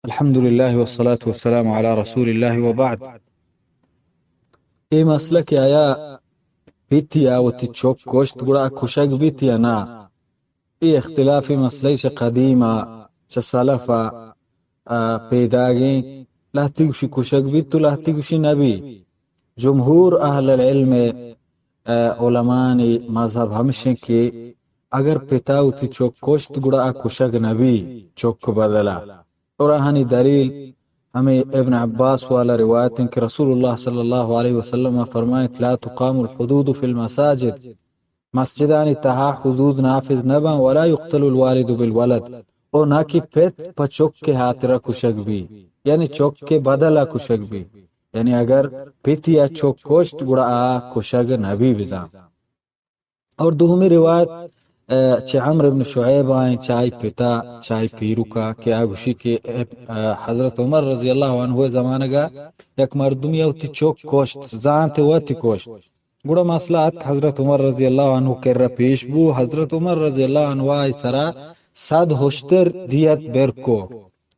الحمد لله والصلاة والسلام على رسول الله وبعد. اے مسئلہ کہ آیا پتی آ وتی چک کشت گڑا کشگ بیت یا نا، اے اختلافی مسئلہ چہ قدیم ءَ چہ سلف ءَ، آ، پیداگیں. لہتی گوشی کشگ بیت و لہتی گوشی نبی. جمہور اہل العلم، آ، علمانی مذہب ہمشیں کہ اگر پتا وتی چک کشت گڑا آ کشگ نبی چک بدلا. اور آہانی دلیل ہمیں ابن عباس والا روایت ہیں کہ رسول اللہ صلی اللہ علیہ وسلم فرمائے: لا تقام الحدود في المساجد، مسجدانی تہا حدود نافذ نہ باں، ولا يقتل الوالد بالولد، او نہ کہ پت پہ چک کے ہاترا کشگ بی، یعنی چک کے بدلا کشگ بی. یعنی اگر پتی یا چک کشت گڑا آ کشگ نبی بزاں. اور دومی روایت، آ، چہ عمرو ابن شعیب آئیں، چائی پتا، چائی پیروکا، کہ آ گوشی کہ، آ، حضرت عمر رضی اللہ عنہ زمانگا یک مردمی وتی چک کشت، زانت وتی کشت. گڑا مسئلہ اتک حضرت عمر رضی اللہ عنہ کرا پیش بو. حضرت عمر رضی اللہ عنہ آئی سرا صد ہشتر دیت بر کو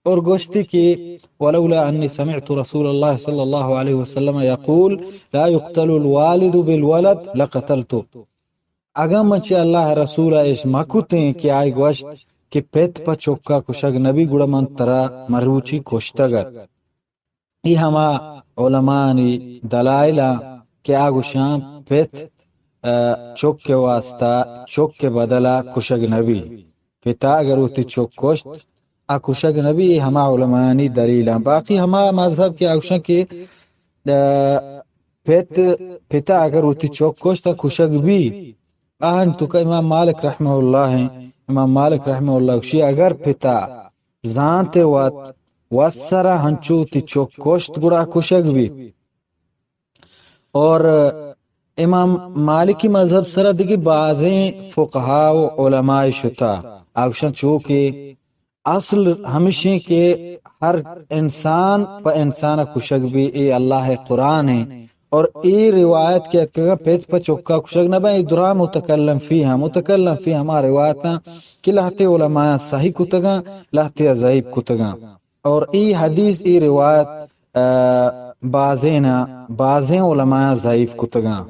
اور گوشتی کہ ولولا انی سمعت رسول اللہ صلی اللہ علیہ وسلم یقول لا یقتل الوالد بالولد لقتلت. اگاں من چہ اللہ رسول ءَ اش مکتیں کہ آئی گوشت کہ پت پہ چکا کشگ نبی گڑا من ترا مروچی کشتگ ات. اے ہما علمانی دلائل آں کہ آ گوشاں پت، آ، چک کے واسطہ، چک کے بدلا کشگ نبی. پتا اگر وتی چک کشت، آ کشگ نبی، اے ہما علمانی دلیل آں. باقی ہما مذہب کہ آ گوشاں کہ، آ، پت، پتا اگر وتی چک کشت، آ کشگ بی. آہن تو کہ امام مالک رحمہ اللہ ہیں، امام مالک رحمہ اللہ گوشی اگر پتا زانت وت وت سرا ہنچو تی چک کشت گڑا کشگ بیت. اور امام مالکی مذہب سرا دگہ بازیں فقہا و علماء شتا، آ گوشن چو کہ اصل ہمشیں کہ ہر انسان پہ انسان کشگ بی، اے اللہ قرآن ہیں. اور اے روایت کہ اتکگا پت پہ چکا کشگ نہ بیں، اے درا متکلم فی ہم، متکلم فی ہما روایتاں کہ لہتے علماء صحیح کتگاں، لہتے ضعیف کتگاں. اور اے حدیث، اے روایت، آ، بازین، بازین علماء ضعیف کتگاں.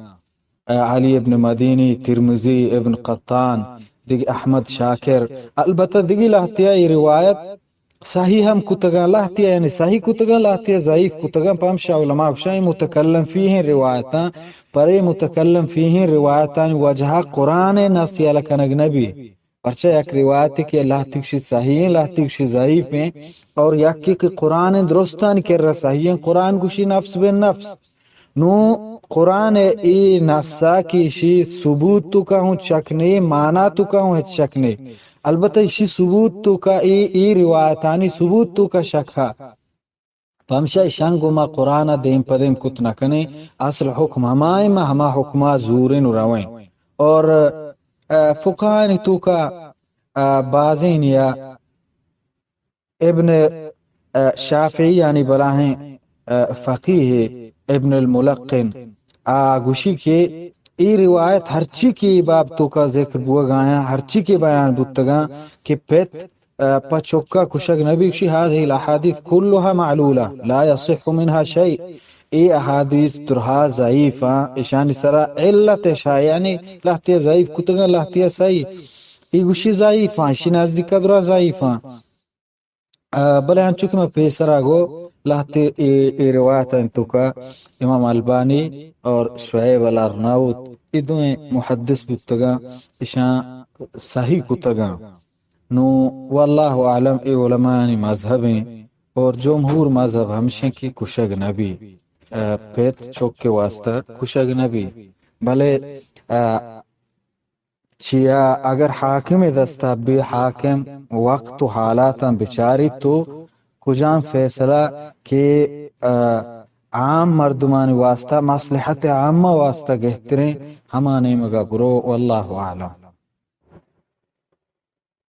آ، علی ابن مدینی، ترمذی، ابن قطان، دگہ احمد شاکر، البتہ دگہ لہتیا اے روایت صحیح ہم کتگاں، لہتیا یعنی صحیح کتگاں، لہتیا ضعیف کتگاں. پمشا علماء گوشاں اے متکلم فیہیں روایتاں، پرے متکلم فیہیں روایتانی وجہ قرآن نص یلہ کنگ نبی. پرچہ یک روایتے کہ لہتیگ شی صحیح ہیں، لہتیگ شی ضعیف ہیں، اور یکی کہ قرآن درستانی کرا صحیح ہیں، قرآن گوشی نفس بہ نفس. نو قرآن اے نصا کہ شی ثبوت تو کا ہوں چک نے، مانا تو کا ہوں ہچ چک نے. البتہ شی ثبوت تو کا اے، اے روایتانی ثبوت تو کا شک ہا. پمشا ایشاں گوں ما قرآن ءَ دیم پہ دیم کت نہ کنیں، اصل حکم ہمائیں، ما ہما حکما زوریں و رویں. اور، آ، فقہانی توکا، آ، بازینیا ابن، آ، شافعی یعنی بلاہیں، آ، فقیہ ابن الملقن آ گوشی کہ اے روایت ہرچی کہ اے باب توکا ذکر بوگ آیاں، ہرچی کہ بیان بوتگاں کہ پت آ، پہ چکا کشگ نبی، گوشی هذه الاحاديث كلها معلولة لا يصح منها شيء. اے احادیث درہا ضعیف آں، اشانی سرا علت شا، یعنی لہتیا ضعیف کتگاں، لہتیا صحیح. اے گوشی ضعیف آں، اشی نزدیکا درہا ضعیف آں. آ، بلے انچو کہ ما پیسرا گو لہتے اے، اے روایت انتو کا امام البانی اور شعیب الارناؤت، اے دوئیں محدث بوتگاں، اشاں صحیح کتگاں. نوں واللہ اعلم اے علماءانی مذہب ایں اور جمہور مذہب ہمشیں کہ کشگ نبی، آ، پت چک کے واسطہ کشگ نبی. بلے، آ، چیا اگر حاکم دستا بی، حاکم وقت و حالاتاں بچاری تو کجام فیصلہ کہ، آ، عام مردمانی واسطہ، مصلحت عامہ واسطہ گہتریں، ہما نیمگا برو، واللہ اعلم.